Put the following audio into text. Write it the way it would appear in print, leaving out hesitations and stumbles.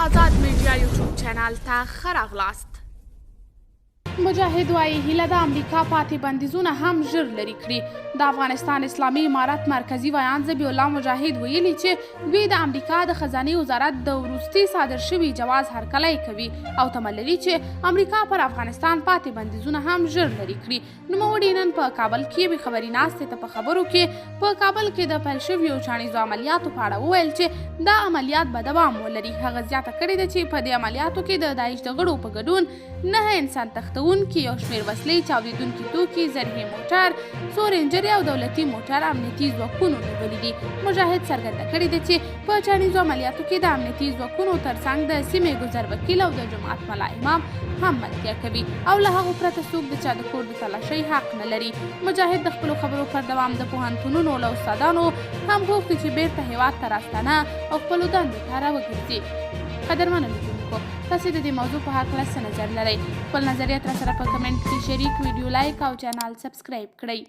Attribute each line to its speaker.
Speaker 1: ازاد میډیا یوټیوب چینل ته ښه راغلاست. مجاهد وايي هیله ده امریکا پاتې بندیزونه هم ژر لرې کړي. د افغانستان اسلامي امارت مرکزي ویاند ذبیح الله مجاهد ویلي چې دوی د امریکا د خزانې وزارت د وروستي صادر شوي جواز هرکلی کوي او تمه لري چې امریکا پر افغانستان پاتې بندیزونه هم ژر لرې کړي. نوموړي نن په کابل کې یوې خبري ناستې ته په خبرو کې په کابل کې د پیل شویو چاڼیزو عملیاتو په اړه وویل چې دا عملیات به دوام ولري. هغه زیاته کړې ده چې په دې عملیاتو کې د داعش د غړو په ګډون 9 انسان تښتوونکي، یو شمېر وسلې، چاودېدونکي توکي، زرهي موټر، څو رینجرې او دولتي موټر امنیتي ځواکونو نیولي دي. مجاهد څرګنده کړې ده چې په چاڼیزو عملیاتو کې د امنیتي ځواکونو ترڅنګ د سیمې ګذر وکیل او د جومات ملا امام هم ملتیا کوي او له هغو پرته څوک د چا د کور د تلاشۍ حق نه لري. مجاهد د خپلو خبرو پر دوام د پوهنتونونو له استادانو هم غوښتي چې بیرته هیواد ته راستانه او خپلو دندو ته راوګرځي. قدرمنو لیدونکو، تاسو د دې موضوع په هکله څه نظر لرئ؟ خپل نظریات راسره په کمنټ کې شریک، ویډیو لایک او چینل سبسکرایب کړئ.